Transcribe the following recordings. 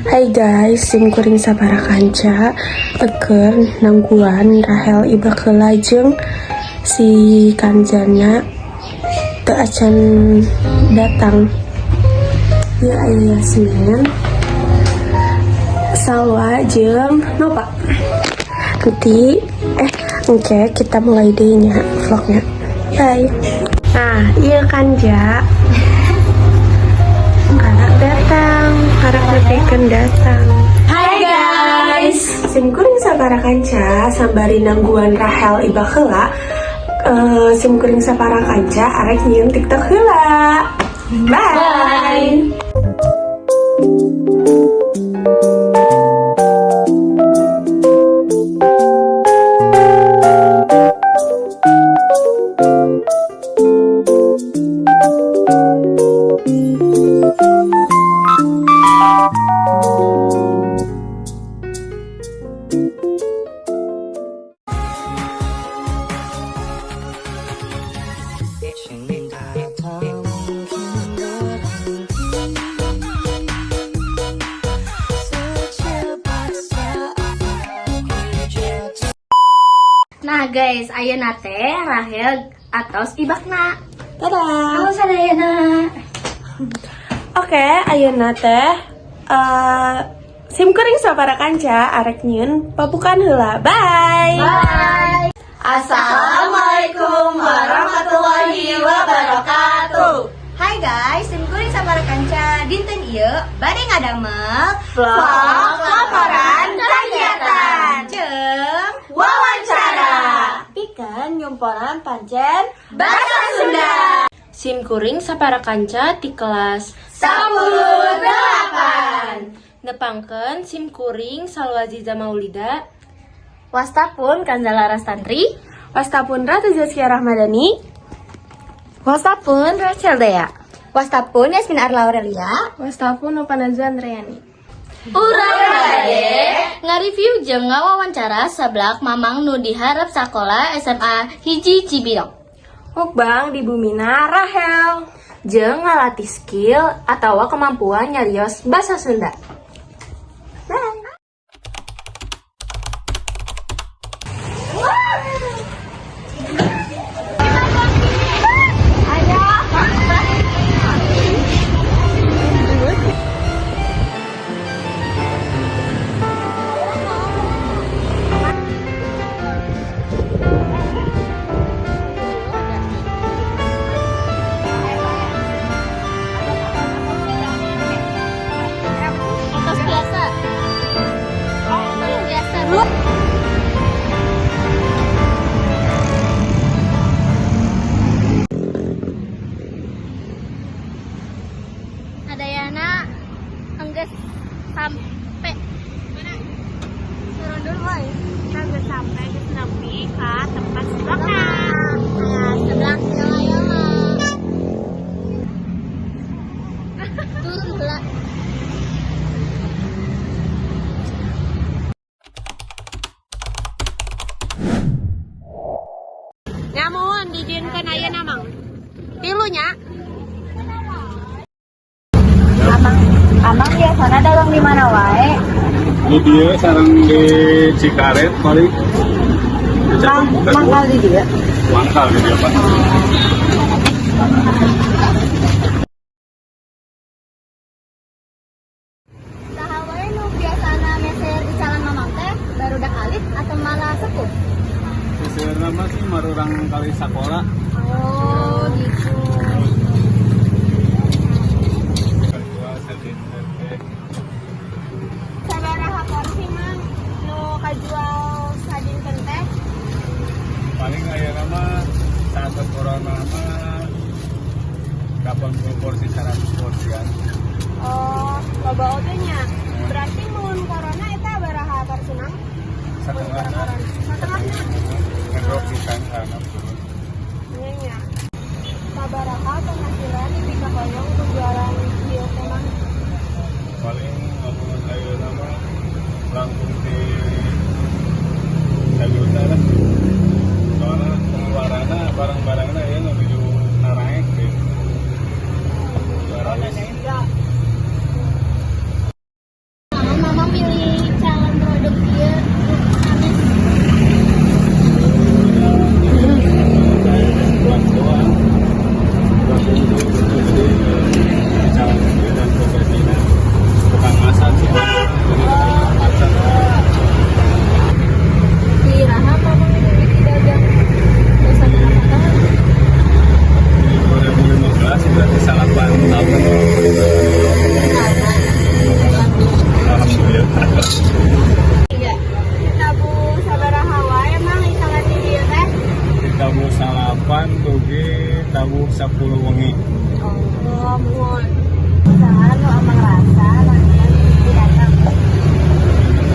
Hai guys, sim kuring sapara kanca keur nungguan Rahel ibak heula jeung si Kanjana teu acan datang. Ya aya Yasmin, Salwa jeung Nova. Nanti oke, kita mulai deh nya vlognya. Bye. Nah, iya Kanja. Karak datang, karak nepikeun datang. Hai guys, sim kuring sapara kanca sambari nungguan Rahel ibak heula. Sim kuring sapara kanca arek nyieun TikTok heula. Bye. Cinta tak mungkin berhenti secepat saat ku jatuh. Nah guys, ayeuna teh Rahel atos ibakna. Dadah. Halo sadayana. Oke, ayeuna teh sim kuring sapara kanca arek nyieun pabukaan heula. Bye. Bye. Assalamualaikum warahmatullahi wabarakatuh. Hai guys, sim kuring sapara kanca dinten ieu bade ngadamel vlog laporan kegiatan jeung wawancara Pikeun nyumponan pancen bahasa Sunda. Sim kuring sapara kanca ti kelas 10-8. Nepangkeun sim kuring Salwa Ziza Maulida. Wasta pun Kanzala Rastantri. Wasta pun Ratu Zaskia Rahmadani. Wasta pun Rachel Dea. Wasta pun Yasmin Arla Aurelia. Wasta pun Nova Nazwa Andreani. Urang bade ngareview jeung ngawawancara seblak Mamang nu diharap sakola SMA 1 Cibinong. Mukbang di Bumina Rahel. Jeung ngalatih skill atawa kemampuan nyarios basa Sunda. Atos biasa. Biasa. Sadayana enggeus sampai mana? Turun dulu, woy. Geus sampai geus nepi ka tempat seblakna. Nah, seblak yola-yola. Turun heula. Nyamun dijieunkeun ayeuna Mang. Tilu nya. Amang biasana dagang di mana wae? Di dieu sareng di Cikaret paling. Mangkal di dieu. Mangkal di dieu, Pak. Saha wae nu biasana meser icalan Mamang teh barudak alit atau malah sepuh? Sebenarnya mah sih marurang kali sakola. Oh, gitu. Kedua sadinten teh Sabaraha porsi Mang nu kajual sadinten teh? Paling ayeuna mah saat corona mah 80 porsi, 100 porsian. Oh, loba oge nya. Berarti mun corona eta baraha porsi Mang? Setengahna. Setengahna. Ngedrop pisan karena turun. Iya nya. Sabaraha penghasilan dipikahoyong ku jualan ieu teh Mang? Paling lamun ayeuna mah langkung di 1 juta lah. Soalnya pengeluarannya barang-barangnya ya menuju naraek gitu. Barang. Subuh 10 wengi. Oh, muhun. Saha nu Amang rasa langganan di dagang?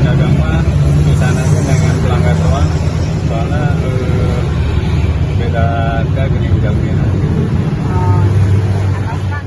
Dagang mah di sana teh dengan pelanggan doang, soalnya beda harga gini ujangnya gitu. Oh, atos, Mang.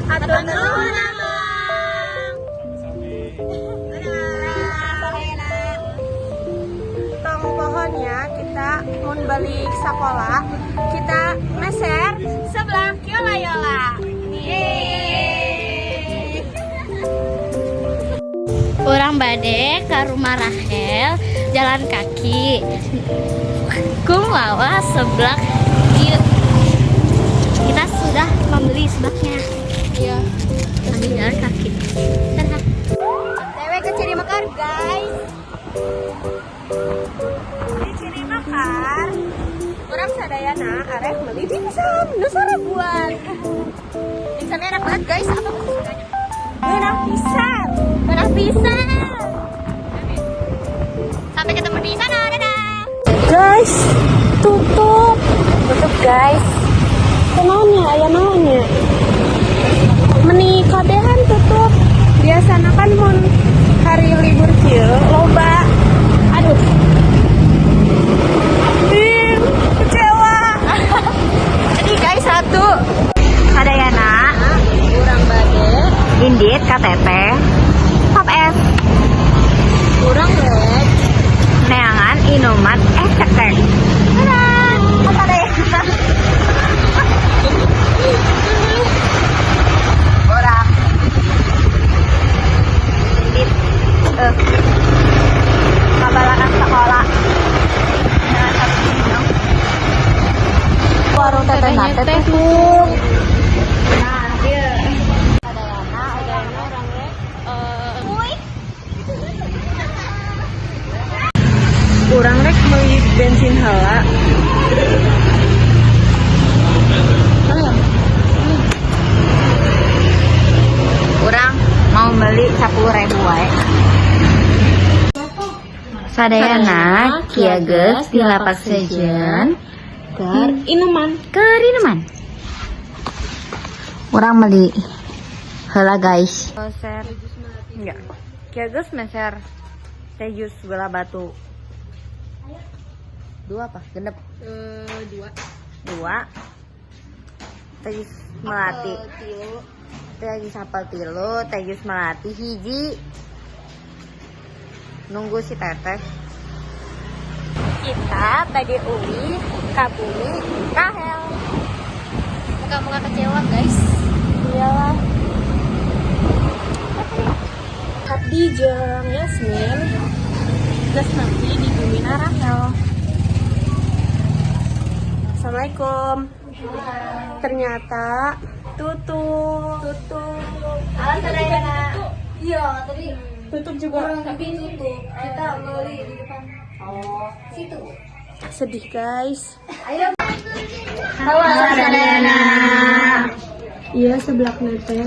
Hatur nuhun, Amang. Sami. Tong poho nya, kita mun balik sekolah kita meser seblak Yola Yola. Yeay. Urang bade ke rumah Rahel jalan kaki. Ku mawa seblak ieu. Kita sudah membeli seblaknya. Iya. Sambil jalan kaki. Dadah. Cewek ke Ciri Mekar, guys. Di Ciri Mekar, urang sadayana arek beli dimsum nu ribuan. Dimsumnya enak banget, guys. Apa sukanya? Ngeunah pisan. Ngeunah pisan. Sampai ketemu di sana. Dadah. Guys, tutup. Tutup, guys. Kunaon nya, aya naon nya? Meni kabehan tutup. Biasana kan mun hari libur kieu loba. Aduh. Ih, kecewa. Jadi guys, satu. Sadayana, Urang bade, indit ka teteh. Pop es. Urang rek Neangan inuman es cetek. Dadah. Sadayana. Urang. Indit. Ka balakang sekolah. Nah, satu minum. Warung teteh nate tutup. Nah, iya. Sadayana, urang rek Urang rek beli bensin heula. Urang mau beli 10.000 wae. Sadayana kieu geus di lapak sejen Keur inuman. Keur inuman. Urang beli heula, guys. Meser. Enggak. Kieu geus meser teh jus gula batu. Dua apa? Genep. Dua. Dua. Teh jus melati. Teh jus apel tilu, teh jus melati hiji. Nunggu si teteh. Kita tadi uwi ka bumi Rahel. Muka-muka kecewa, guys. Iyalah. Abdi jeung Yasmin geus nepi di bumina Rahel. Assalamualaikum. Ternyata tutup. Tutup. Iya, tadi Tutup juga. Tapi tutup. Kita beli di depan. Oh, situ. Sedih, guys. Halo, Sadayana. Iya, seblakna teh.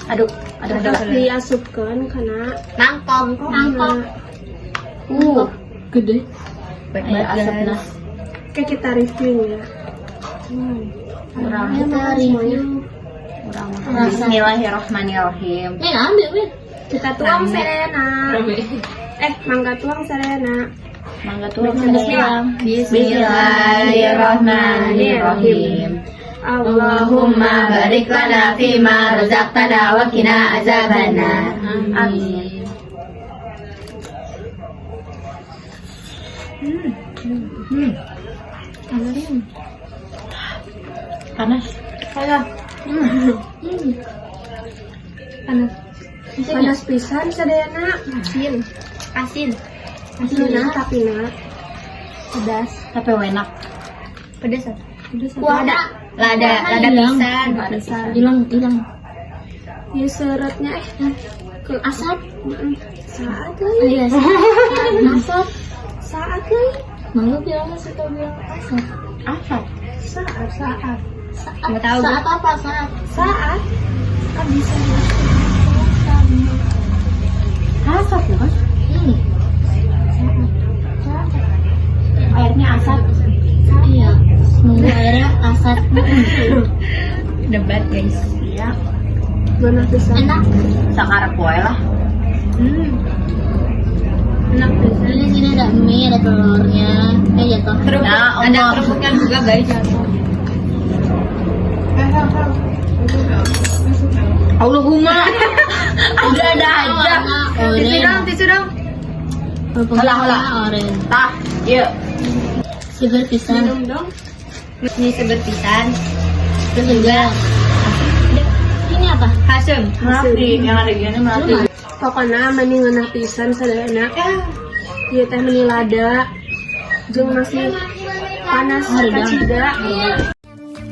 Aduh, aduh, aduh. Terus diasupkeun kana Mangkok, mangkok. Gede. Baik banget, asapna. Kayak kita review ya. Urang Kita review. Bismillahirrahmanirrahim. Nih, ambil, Win. Kita tuang Serena. Eh, mangga tuang Serena. Mangga tuang. Bismillah. Bismillahirrahmanirrahim. Allahumma barik lana fima razaqtana wa qina azabannar. Amin. Panas. Panas. Panas pisan sadayana. Asin. Asin. Asin tapi na pedas. Tapi enak. Pedas atau? Pedas. Lada. Lada, lada pisan. Lada pisan. Hilang, hilang. Ya seureutnya ke Asap. Saat lagi. Iya, asap. Saat lagi. Malu bilangnya suka bilang asap. Asap. Saat, saat. Saat. Nggak tahu. Saat apa? Saat. Saat. Kan bisa. Asap bukan? Hmm. Airnya Masak. Debat, guys. Iya. Ngeunah pisan. Enak. Sakarep wae lah. Enak pisan. Di sini ada mie, ada telurnya. Eh, jatuh. Nah, ada kerupuknya juga, guys. Allahumma. Ada-ada aja. Tisu dong, tisu dong. Kerupuknya Hola, hola. warna oranye. Tah, yuk. Seger pisan. Minum dong. Ini seger pisan. Terus juga ini apa? Hasem. Melati, yang ada gini melati. Pokoknya meni ngeunah pisan sadayana. Ieu teh meni lada. Jeung masih panas kacida. Nyam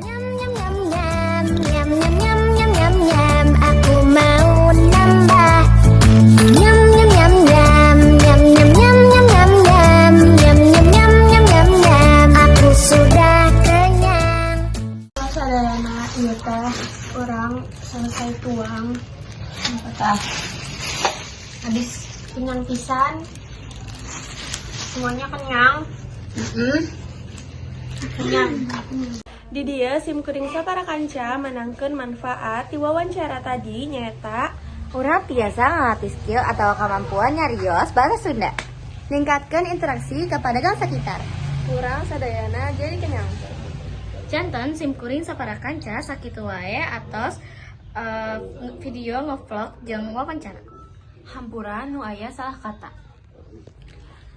nyam nyam nyam nyam nyam nyam nyam nyam, aku mau nambah. Nyam nyam nyam nyam nyam nyam nyam nyam nyam nyam nyam nyam nyam nyam nyam nyam, aku sudah kenyang. Sadayana, ieu teh urang selesai tuang. Tah. Habis kenyang pisan. Semuanya kenyang. Kenyang. Di dieu sim kuring sapara kanca menangkeun manfaat ti wawancara tadi nyaeta Urang tiasa ngalatih skill atau kemampuan nyarios bahasa Sunda. Ningkatkan interaksi ke pedagang sekitar. Urang sadayana jadi kenyang. Janten sim kuring sapara kanca sakitu wae atos video ngevlog jeung wawancara. Hampura nu aya salah kata.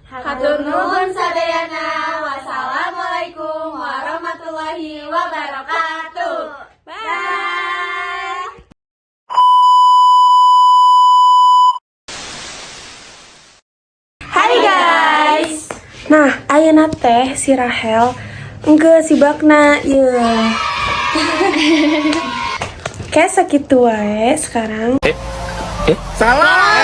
Hatur nuhun sadayana. Wassalamualaikum warahmatullahi wabarakatuh. Bye. Hai guys. Nah, ayeuna teh si Rahel engke si Bakna ye. Kayak sakitu wae sekarang. Salah.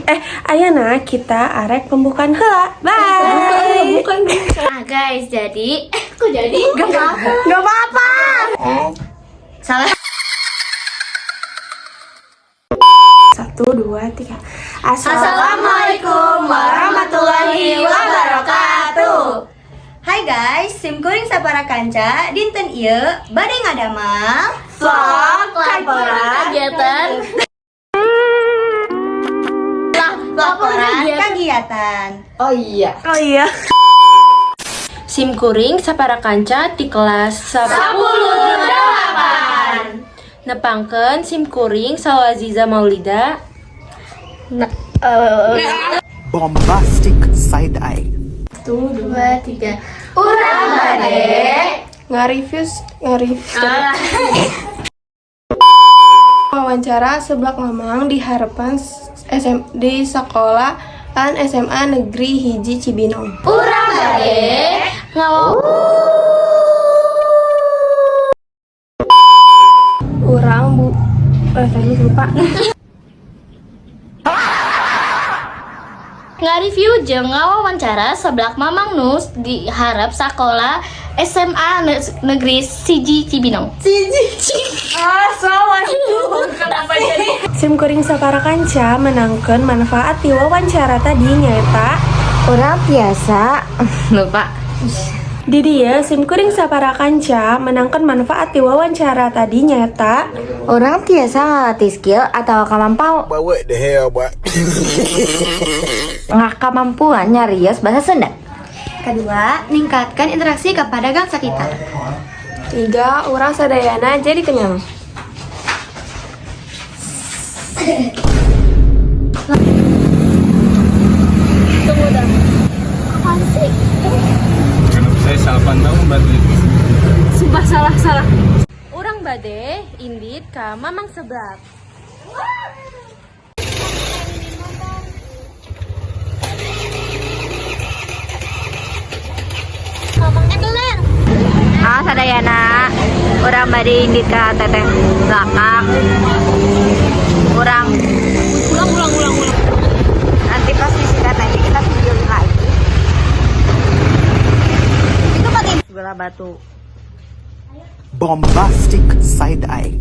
Eh, ayeuna kita arek pembukaan heula. Bye. Bukan. Ah guys, jadi kok jadi? Gak apa-apa. Gak apa-apa. Salah. Satu, dua, tiga. Assalamualaikum warahmatullahi wabarakatuh. Hai guys, sim kuring sapara kanca dinten ieu bade ngadamel Vlog Laporan kegiatan. Laporan kegiatan. Oh iya. Sim kuring sapara kanca di kelas 10 Nepangkeun sim kuring Sawaziza Maulida. Bombastic side eye. Dua, tiga. Nge-review nge-review wawancara seblak Mamang di harapan SM di sekolahan SMA Negeri 1 Cibinong. Urang bade ngawa Urang bu eh tadi lupa. Nge-review jeung ngawawancara seblak Mamang Nus di harap sekolah SMA Negeri 1 Cibinong. Sim kuring sapara kanca menangkeun manfaat ti wawancara tadi nyaeta Urang tiasa lupa. Di dieu sim kuring sapara kanca menangkeun manfaat ti wawancara tadi nyaeta Urang tiasa ngalatih skill atau kemampuan But what the hell, boy? Kemampuan nyarios bahasa Sunda. Kedua, ningkatkan interaksi ke pedagang sekitar. Tiga, urang sadayana jadi kenyang. Tunggu dah. Apaan sih? Kenapa saya 8 tahun berarti? Sumpah salah salah. Urang bade indit ka Mamang seblak. Eh, bener. Ah, sadayana urang bade indit ka teteh belakang. Urang Ulang ulang ulang ulang. Nanti pas disikat aja kita videoin lagi. Itu pakai sebelah batu. Bombastic side eye.